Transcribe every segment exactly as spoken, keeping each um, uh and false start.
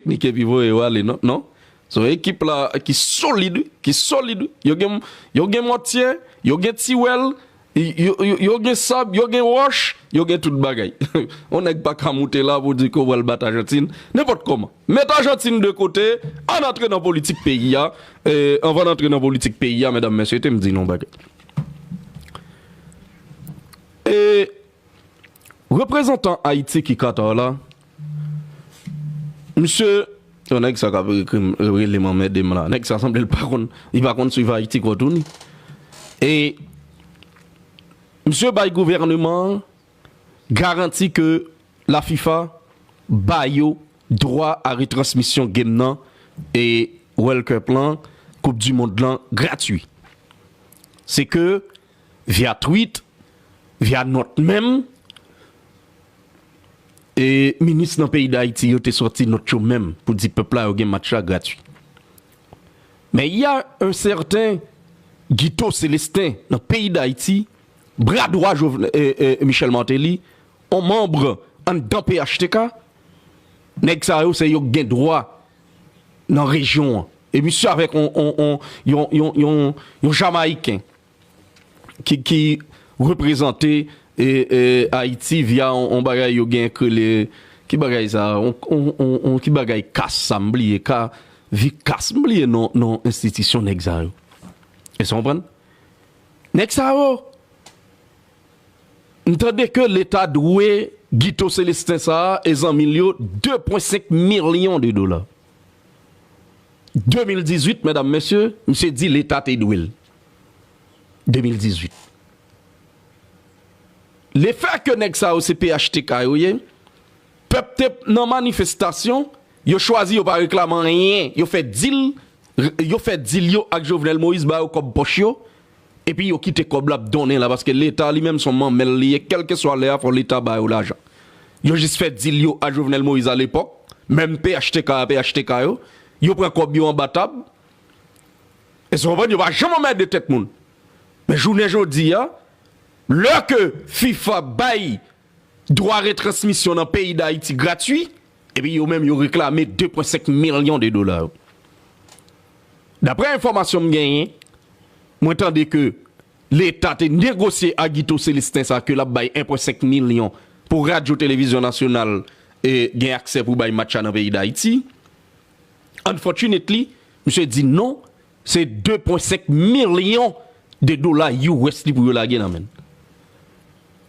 teknik epi voye yo ale, non, non. Se yon ekip la ki solid, wi, ki solid, wi. Yo gen, yo gen mòtye, yo gen tiwèl, yo, yo, yo gen sab, yo gen wòch, yo gen tout bagay. Yon nèg pa ka moute la pou di ke w pral bat Ajantin, nenpòt kòman. Met Ajantin de kote, ann antre nan politik peyi a. E, anvan n antre nan politik peyi a, medam, mesye, te m di nou yon bagay. E, reprezantan Ayiti ki Qatar la, misye, yon nèg sa k ap ekri m, rele m, anmède m la. Nèg sa sanble l pa konn, li pa konn swiv Ayiti kò tou ni. E misye bay gouvènman an garanti ke la FIFA ba yo dwa a retransmisyon game nan e World Cup lan, Koup di Mond lan gratui. Se ke via tweet, via nòt menm, e minis nan peyi Dayiti yo te sòti nòt yo menm pou di pèp la yo gen match la gratui. Men y a un certain Guito Célestin nan peyi Dayiti, bra dwa Jovenel, e, e, Michel Martelly, on manm anndan P H T K, nèg sa yo se yo k gen dwa nan rejyon an. E misye avèk on, on, on, yon, yon, yon, yon Jamayiken ki, ki reprezante, e, e, Ayiti via on, on bagay yo gen k rele, ki bagay sa, on, on, on, on, ki bagay kas sa, m bliye, ka, vi kas, m bliye non, non enstitisyon nèg sa yo. Èske w konprann? Nèg sa yo, m tande ke Leta dwe Guito Célestin sa a e zanmi l yo de pwen senk milyon de dola. De mil dizuit, medam, mesye, misye di Leta te dwe l. De mil dizuit. Lefè ke nèg sa yo se P H T K yo ye, pèp te nan manifestasyon, yo chwazi yo pa reklame anyen, yo fè dil, yo fè dil yo ak Jovenel Moïse, ba yo kòb pòch yo, epi yo kite kòb la ap donnen la, paske Leta li menm se on manmèl li ye, kèlkeswa lè a, fò Leta ba yo lajan. Yo jis fè dil yo a Jovenel Moïse alepòk, menm P H T K a P H T K yo, yo pran kòb yo anba tab. Èske w konprann? Yo pa janm anmède tèt moun. Men jounen jodi a, lè ke FIFA bay dwa retransmisyon nan peyi Dayiti gratui, epi yo menm yo reklame de pwen senk milyon de dola yo. Daprè enfòmasyon m genyen, mwen tande ke Leta te negosye a Guito Célestin sa ke l ap bay en pwen senk milyon pou Radyo Televizyon Nasyonal, e, gen aksè pou bay match la nan peyi Dayiti. Unfortunately, misye di non, se de pwen senk milyon de dola U S li pou yo lage nan men l.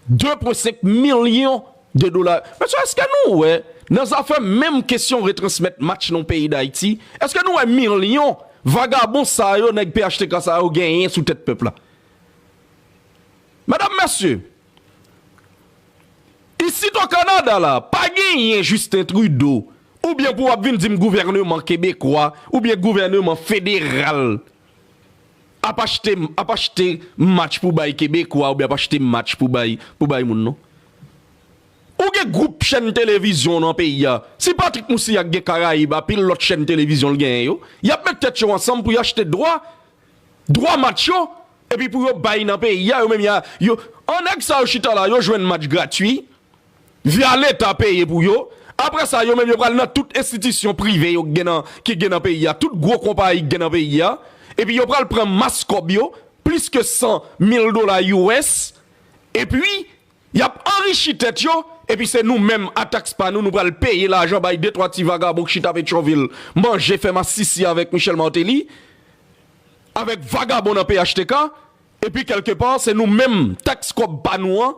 De pwen senk milyon de dola. Mesye, èske nou wè, nan zafè menm kesyon retransmèt match nan peyi Dayiti, èske nou wè milyon vagabon sa yo, nèg P H T K sa yo genyen sou tèt pèp la? Medam, mesye, isit o Kanada la, pa genyen Justin Trudeau, oubyen pou w ap vin di m gouvèneman kebekwa, oubyen gouvèneman federal ap achte, ap achte match pou bay kebekwa, oubyen ap achte match pou bay, pou bay moun, non. Ou gen gwoup chèn televizyon nan peyi a. Si Patrick Moussilhac gen Karayib, a pil lòt chèn televizyon l genyen yo, y ap met tèt yo ansanm pou y achte dwa, dwa match yo, epi pou yo bay nan peyi a, yo menm y a, yo, an nèg sa yo chita la, yo jwenn match gratui, via Leta peye pou yo. Apre sa, yo menm yo pral nan tout enstitisyon prive yo gen nan, ki gen nan peyi a, tout gwo konpayi ki gen nan peyi a, epi yo pral pran mas kòb yo, plis ke san mil dola U S, epi y ap anrichi tèt yo, epi se nou menm, a taks pa nou, nou pral peye lajan bay de twa ti vagabon k chita Petyonvil, manje, fè masisi avèk Michel Martelly, avèk vagabon nan P H T K, epi kèlkepa, se nou menm, taks kòb pa nou an,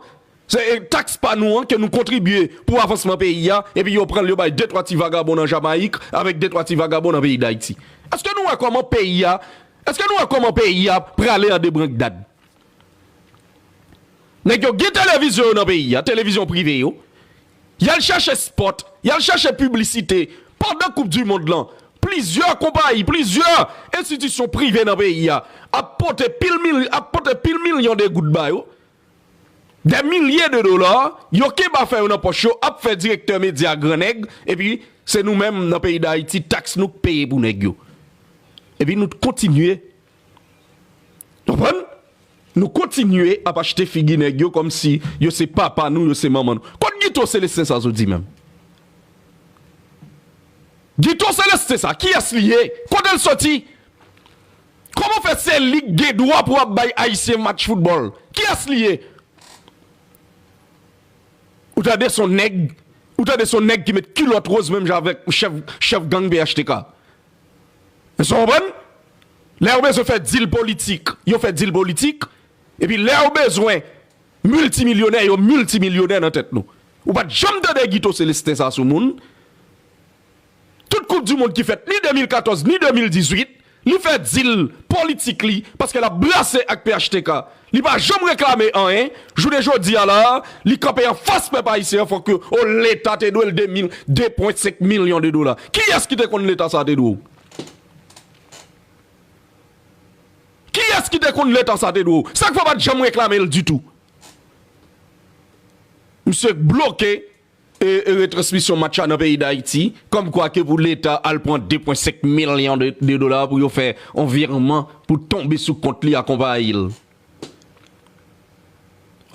se, e, taks pa nou an ke nou kontribye pou avansman peyi a, epi yo pran l, yo bay de twa ti vagabon nan Jamayik, avèk de twa ti vagabon nan peyi Dayiti. Èske nou wè kòman peyi a, èske nou wè kòman peyi a prale an debranglad? Nèg yo gen televizyon yo nan peyi a, televizyon prive yo. Y al chèche spòt, y al chèche piblisite. Pandan Koup di Mond lan, plizyè konpayi, plizyè enstitisyon prive nan peyi a ap pote pil mil, ap pote pil milyon de goud ba yo. Dè milye de dola, yo kenbe afè yo nan pòch yo, ap fè direktè medya grannèg, epi se nou menm nan peyi Dayiti, taks nou k peye pou nèg yo. Epi nou kontinye Konprann? Nou kontinye ap achte figi nèg yo kòmsi yo se papa nou, yo se manman nou. Kot Guito Célestin sa soti menm? Guito Celestin sa, kiyès li ye? Kote l soti? Kòman fè se li k gen dwa pou ap bay Ayisyen match foutbòl? Kiyès li ye? Ou tande son nèg, ou tande son nèg ki met kilòt woz menm jan avèk chèf, chèf gang P H T K. Èske w konprann? Lè yo bezwen fè dil politik, yo fè dil politik. Epi lè yo bezwen miltimilyonè, yo miltimilyonè nan tèt nou. Ou pa t janm tande Guito Celestin sa sou moun. Tout koup di mond ki fèt ni de mil katòz ni de mil dizuit, li fè dil politik li paske l ap brase ak P H T K. Li pa janm reklame anyen. Jounen jodi a la, li kanpe anfas pèp ayisyen an, fòk yo, o, Leta te dwe l de mil, de pwen senk milyon de dola. Kiyès ki te konn Leta sa te dwe w? Kiyès ki te konn Leta sa te dwe w? Sa k fè w pa t janm reklame l ditou? Misye bloke e, e retransmisyon match la nan peyi Dayiti, kòmkwa ke pou Leta al pran de pwen senk milyon de, de dola pou yo fè yon vireman pou tonbe sou kont li a konpayi l.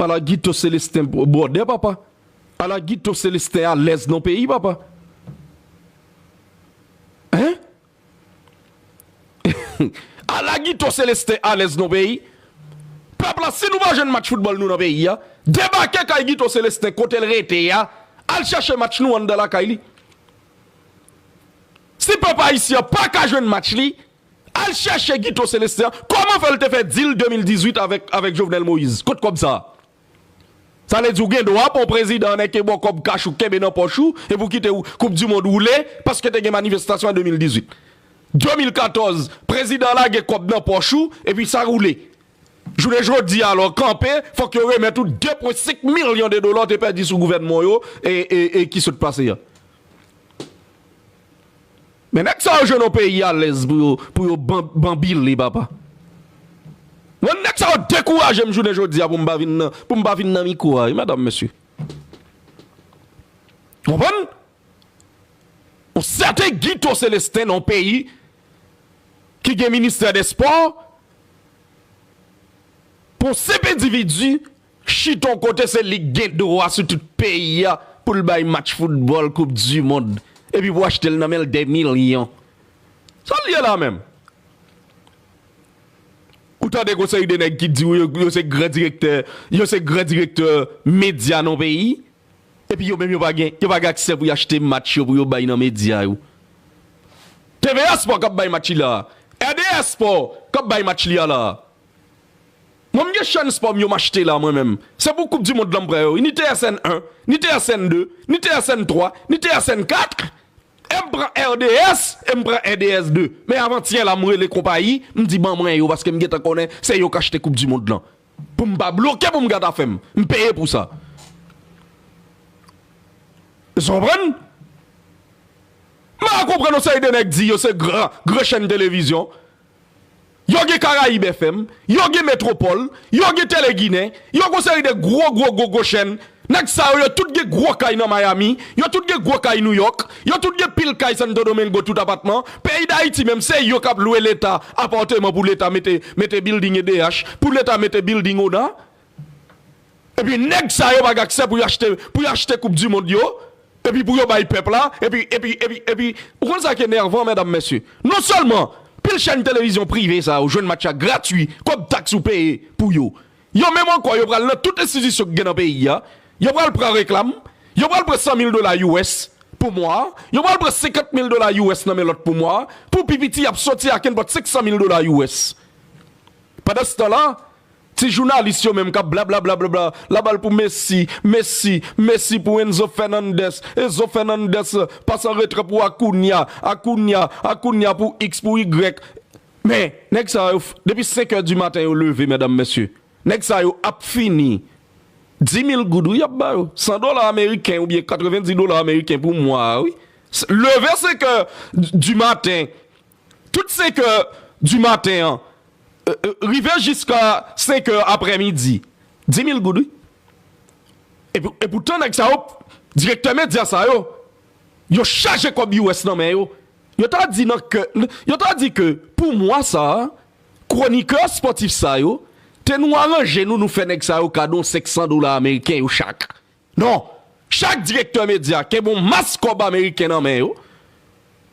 Ala Guito Celestin bwòdè, papa. Ala Guito Celestin alèz nan peyi, papa. Hein? Ala Guito Celestin alèz nan peyi. Pèp la, si nou pa jwenn match foutbòl nou nan peyi a, debake kay Guito Celestin kote l rete a, al chèche match nou anndan lakay li. Si pèp ayisyen an pa ka jwenn match li, al chèche Guito Celestin an. Kòman fè l te fè dil de mil dizuit avèk, avèk Jovenel Moïse? Kot kòb sa a? Sa vle di ou gen dwa pou yon prezidan nèg ke ba w kòb kach ou kenbe nan pòch ou epi w kite w, koup di mond woule paske te gen manifestasyon an de mil dizuit. De mil katòz, prezidan an lage kòb nan pòch ou epi sa woule. Jounen jodi a, lè w kanpe, fòk yo remèt ou de pwen senk milyon de dola w te pèdi sou gouvènman w yo e, e, e ki sot pase a. Men nèg sa yo jwenn yon peyi alèz pou yo, pou yo ban-, banbile, papa. Mwen, nèg sa yo dekouraje m jounen jodi a pou m pa vin nan, pou m pa vin nan mikwo a, wi, medam, mesye. Konprann? Yon sèten Guito Celestin nan yon peyi ki gen ministè dè spò, pou yon senp endividi chita yon kote, se li k gen dwa sou tout peyi a pou l bay match foutbòl koup di mond epi pou achte l nan men l dè milyon. Sa l ye la menm? Ou tande gon seri de nèg ki di w yo, yo se gran direktè, yo se gran direktè medya nan peyi. Epi yo menm yo pa gen, yo pa gen aksè pou y achte match yo pou yo bay nan medya yo. T V A Sport k ap bay match li la. R D S Sport k ap bay match li a la. Mwen, m gen chèn spò m yo m achte la, mwen menm. Se pou koup di mond lan m pran yo. Ni T S N en, ni T S N de, ni T S N twa, ni T S N kat. E m pran R D S, e m pran R D S de. Men avantyè la, m rele konpayi, m di ban mwen yo, paske m gentan konnen se yo k achte koup di mond lan. Pou m pa bloke, pou m gad afè m. M peye pou sa. Èske w konprann? M pa konprann yon seri de nèg di yo se gran, gran chèn televizyon. Yo gen Karayib F M, yo gen Metwopòl, yo gen Tele Ginen, yo gon seri de gwo, gwo, gwo, gwo chèn. Nèg sa yo, yo tout gen gwo kay nan Miami, yo tout gen gwo kay New York, yo tout gen pil kay Santo Domingo, tout apatman. Peyi Dayiti menm, se yo k ap lwe Leta apatman pou Leta mete, mete building E D H, pou Leta mete building ona. Epi nèg sa yo pa gen aksè pou y achte, pou y achte koup di mond yo, epi pou yo bay pèp la, epi, epi, epi, epi, ou konn sa ki enèvan, medam, mesye? Non sèlman pil chèn televizyon prive sa yo jwenn match la gratui, kòb taks ou peye pou yo. Yo menm ankò, yo pral nan tout enstitisyon ki gen nan peyi a, yo pral pran reklam, yo pral pran san mil dola U S pou mwa a, yo pral pran senkant mil dola U S nan men lòt pou mwa a, pou pi piti y ap soti ak nenpòt senk san mil dola U S. Pandan se tan la, ti jounalis yo menm k ap blablabla, la bal pou Messi, Messi, Messi pou Enzo Fernandez, Enzo Fernandez, pas an retrè pou Acuna, Acuna, Acuna pou X, pou Y. Men, nèg sa yo, f-, depi senk è di maten yo leve, medam, mesye. Nèg sa yo ap fini. Di mil goud, wi, y ap ba yo. San dola ameriken oubyen katrevendi dola ameriken pou mwa a, wi. S-, leve senk è di maten, tout senk è di maten an, e, e, rive jiska senk è aprèmidi, di mil goud, wi. Epi, epoutan, nèg sa yo, direktè medya sa yo, yo chaje kòb U S nan men yo. Yo ta di nan ke, yo ta di ke pou mwa sa a, kwonikè espòtif sa yo, te nou aranje nou, nou fè nèg sa yo kado senk san dola ameriken yo chak. Non, chak direktè medya kenbe yon mas kòb ameriken nan men yo.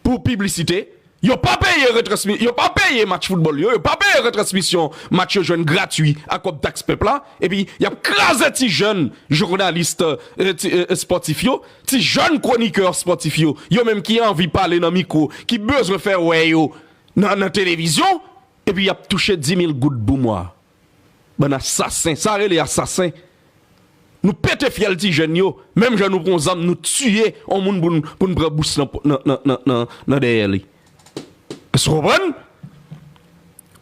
pou piblisite. Yo pa peye retransmi-, yo pa peye match foutbòl yo, yo pa peye retransmisyon match yo jwenn gratwi ak kòb taks pèp la, epi y ap kraze ti jèn jounalis, eh, ti, eh, espòtif yo, ti jèn kwonikè espòtif yo, yo menm ki anvi pale nan mikwo, ki bezwen fè wè yo nan, nan televizyon, epi y ap touche di mil goud pou mwa. Bann asasen, sa rele asasen. Nou pete fyèl ti jèn yo, menm jan nou pran zam, nou tiye yon moun pou n, pou n pran bous nan, nan, nan, nan, nan, nan dèyè li. Èske w konprann?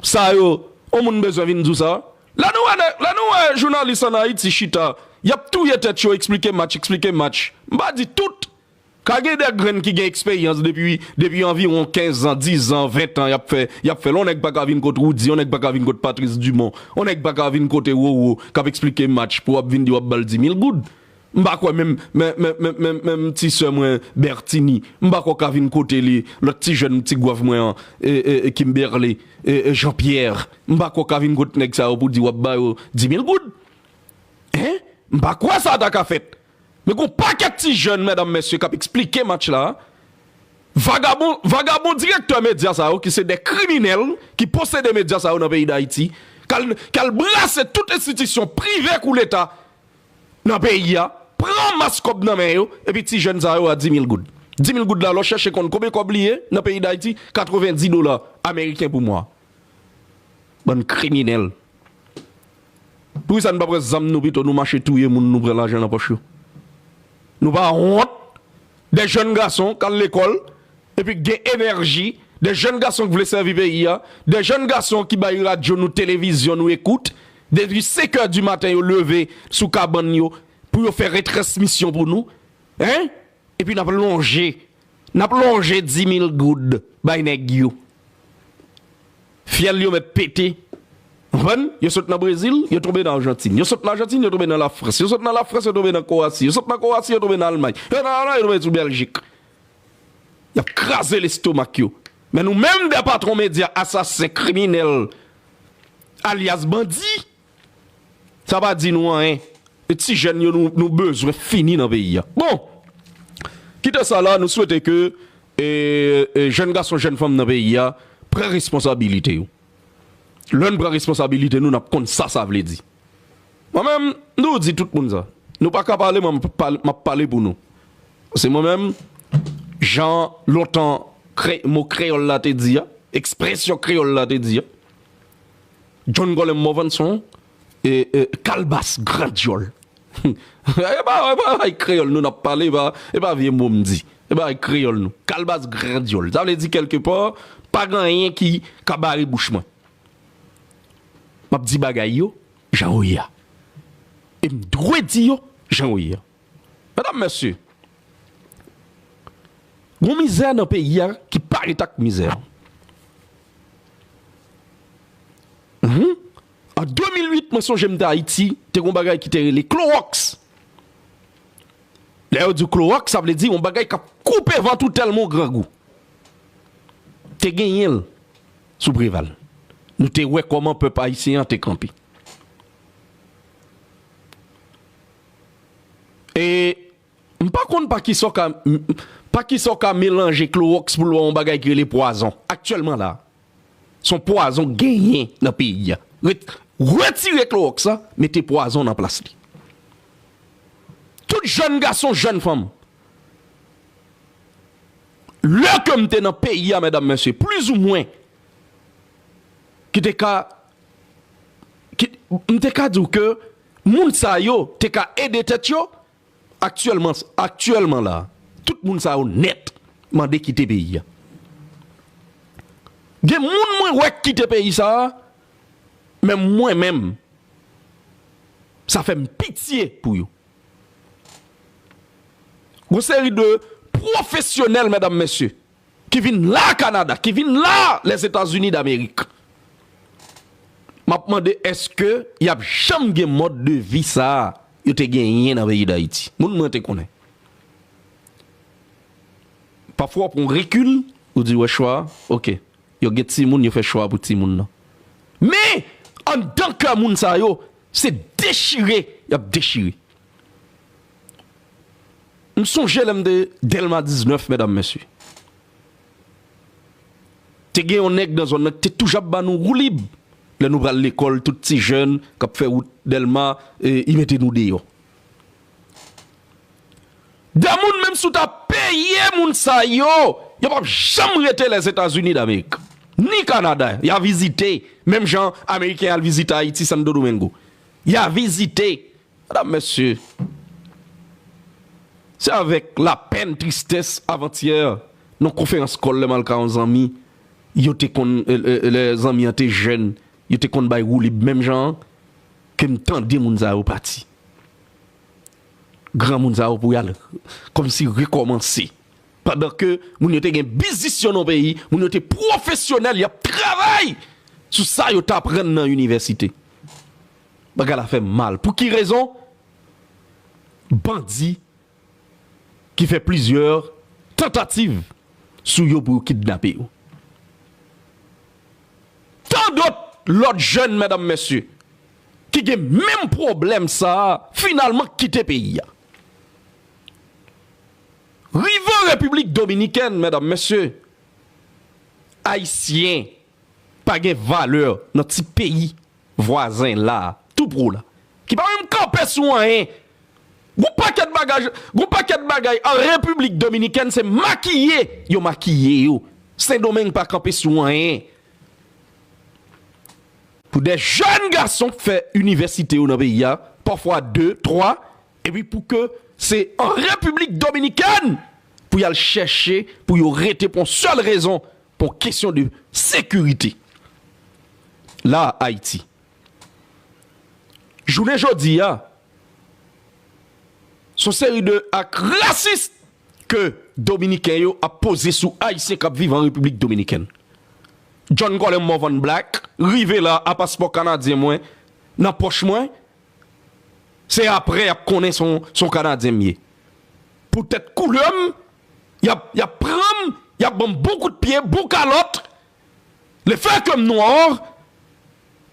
Sa yo, yon moun bezwen vin di w sa? Lè nou wè, lè nou wè jounalis ann Ayiti chita, y ap touye tèt yo, eksplike match, eksplike match. M pa di tout. Ka gen de grenn ki gen eksperyans depi, depi anviwon kenz an, diz an, ven an, y ap fè, y ap fè l. Yon nèg pa ka vin kot Roudy, yon nèg pa ka vin kot Patrice Dumont, yon nèg pa ka vin kote Roro k ap eksplike match pou w ap vin di w ap ba l di mil goud. M pa kwè menm, menm, menm, menm, menm, menm ti sè mwen Bertini, m pa kwè w ka vin kote li, lòt ti jèn ti gwav mwen an, e, e, e, Kimberley, e, e, Jean Pierre. M pa kwè w ka vin kot nèg sa yo pou di w ap ba yo di mil goud. Hein? M pa kwè sa ta ka fèt. Men gon pakèt ti jèn, medam, mesye, k ap eksplike match la. Vagabon, vagabon direktè medya sa yo, ki se de kriminèl, ki posede medya sa yo nan peyi Dayiti, k al, k al brase tout enstitisyon prive kou leta nan peyi a, pran mas kòb nan men yo, epi ti jèn sa yo a di mil goud. Di mil goud la, lè w chèche konn konbyen kòb li ye nan peyi Dayiti, katrevendi dola ameriken pou mwa. Bann kriminèl. Poukisa nou pa pran zam nou pito, nou mache touye moun, nou pran lajan nan pòch yo? Nou pa wont? De jèn gason k al lekòl, epi k gen enèji, de jèn gason k vle sèvi peyi a, de jèn gason ki bay radyo nou, televizyon nou ekout, depi senk è di maten yo leve sou kabann yo pou yo fè retransmisyon pou nou, hein? Epi n ap lonje, n ap lonje di mil goud bay nèg yo. Fyèl yo mèt pete. Konprann? Yo sot nan Brezil, yo tonbe nan Ajantin. Yo sot nan Ajantin, yo tonbe nan Lafrans. Yo sot nan Lafrans, yo tonbe nan Kwowasi. Yo sot nan Kwowasi, yo tonbe nan Almay. Yo nan Almay, yo tonbe sou Bèljik. Y ap kraze lestomak yo. Men nou menm, de patwon medya asasen, kriminèl, alyas bandi, sa pa di nou anyen. E ti jèn yo, nou, nou bezwen fini nan peyi a. Bon, kite sa la, nou swete ke, e, e, jèn gason, jèn fanm nan peyi a pran responsabilite yo. Lè n pran responsabilite nou, n ap konn sa sa vle di. Mwen menm, m toujou di tout moun sa. Nou pa ka pale, mwen, m ap pale, m ap pale pou nou. Se mwen menm, jan lontan kre-, mo kreyòl la te di a, ekspresyon kreyòl la te di a, John Colem Morvan se yon, e, e, kalbas gran dyòl. E pa, e pa, e pa kreyòl nou n ap pale, e pa, e pa vye mo m di. E pa kreyòl nou. Kalbas gran dyòl. Sa vle di, kèlkepa, pa gen anyen ki ka bare bouch mwen. M ap di bagay yo jan yo ye a. E m dwe di yo jan yo ye a. Medam, mesye, gon mizè nan peyi a ki pa ret ak mizè. Mhm. An de mil uit, mwen sonje m te Ayiti, te gon bagay ki te rele klowòks. Lè yo di w klowòks, sa vle di yon bagay k ap koupe vant ou tèlman w grangou. Te genyen l sou Preval. Nou te wè kòman pèp ayisyen an te kanpe. E m pa konn pa kisa w ka, m, pa kisa w ka melanje klowòks pou l ba w yon bagay ki rele pwazon. Aktyèlman la, se yon pwazon genyen nan peyi a. Ret-, retire klowòks la, mete pwazon nan plas li. Tout jèn gason, jèn fanm, lè ke m te nan peyi a, medam, mesye, plizoumwen, ki te ka, ki, m te ka di w ke moun sa yo te ka ede tèt yo, aktyèlman, aktyèlman la, tout moun sa yo nèt mande kite peyi a. Gen moun mwen wè k kite peyi sa a, men mwen menm, sa fè m pitye pou yo. Gon seri de pwofesyonèl, medam, mesye, ki vin la Kanada, ki vin la Lèzetazini Damerik. M ap mande, èske y ap janm gen mòd de vi sa a yo te genyen nan peyi Dayiti? Moun mwen te konnen. Pafwa, w pran rekil, ou di, wè, chwa, oke. Yo gen timoun, yo fè chwa pou timoun nan. Men, anndan kè moun sa yo, se dechire y ap dechire. M sonje lè m te Dèlma diznèf, medam, mesye. Te gen yon nèg nan zòn nan ki te toujou ap ba nou woulib. Lè nou pral lekòl, tout ti jèn k ap fè wout Dèlma, e, li mete nou deyò. De moun, menm si w ta peye moun sa yo, yo p ap janm rete Lèzetazini Damerik. Ni Kanada, y a vizite. Menm jan Ameriken al vizite Ayiti, Santo Domingo. Y a vizite. Medam, mesye, se avèk lapèn, tristès, avantyè, nan konferans kòl lè m al ka yon zanmi, yo te konn, e, e, lè zanmi an te jèn, yo te konn bay woulib menm jan an, ke m tande moun sa yo pati. Granmoun sa yo pou y al kòmsi rekòmanse. Pandan ke moun yo te gen biznis yo nan peyi, moun yo te pwofesyonèl, y ap travay sou sa yo t aprann nan inivèsite. Bagay la fè m mal. Pou ki rezon? Bandi ki fè plizyè tantativ sou yo pou yo kidnape yo. Tan dòt lòt jèn, medam, mesye, ki gen menm pwoblèm sa a, finalman kite peyi a. Rive an Repiblik Dominikèn, medam, mesye, Ayisyen pa gen valè nan ti peyi vwazen la, tou pwo la, ki pa menm kanpe sou anyen. Gon pakèt bagay, gon pakèt bagay an Repiblik Dominikèn, se makiye yo makiye yo. Sendomeng pa kanpe sou anyen. Pou de jèn gason k fè inivèsite yo nan peyi a, pafwa de, twa, epi pou ke se an Repiblik Dominikèn pou y al chèche, pou yo rete pou yon sèl rezon, pou yon kesyon de sekirite. La, Ayiti. Jounen jodi a, se yon seri de ak rasis ke Dominiken yo ap poze sou Ayisyen k ap viv an Repiblik Dominikèn. John Colem Morvan Black rive la a paspò kanadyen mwen nan pòch mwen, se apre y ap konnen se yon, se yon Kanadyen m ye. Poutèt koulè m, y ap, y ap pran m, y ap ban m bon kout pye, bon kalòt. Lefètke m nwa,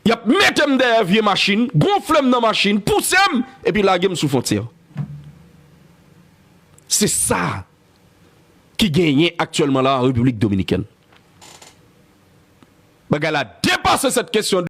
y ap mete m dèyè vye machin, gonfle m nan machin, pouse m, epi lage m sou fwontyè. Se sa ki genyen aktyèlman la an Repiblik Dominikèn. Bagay la depase sèt kesyon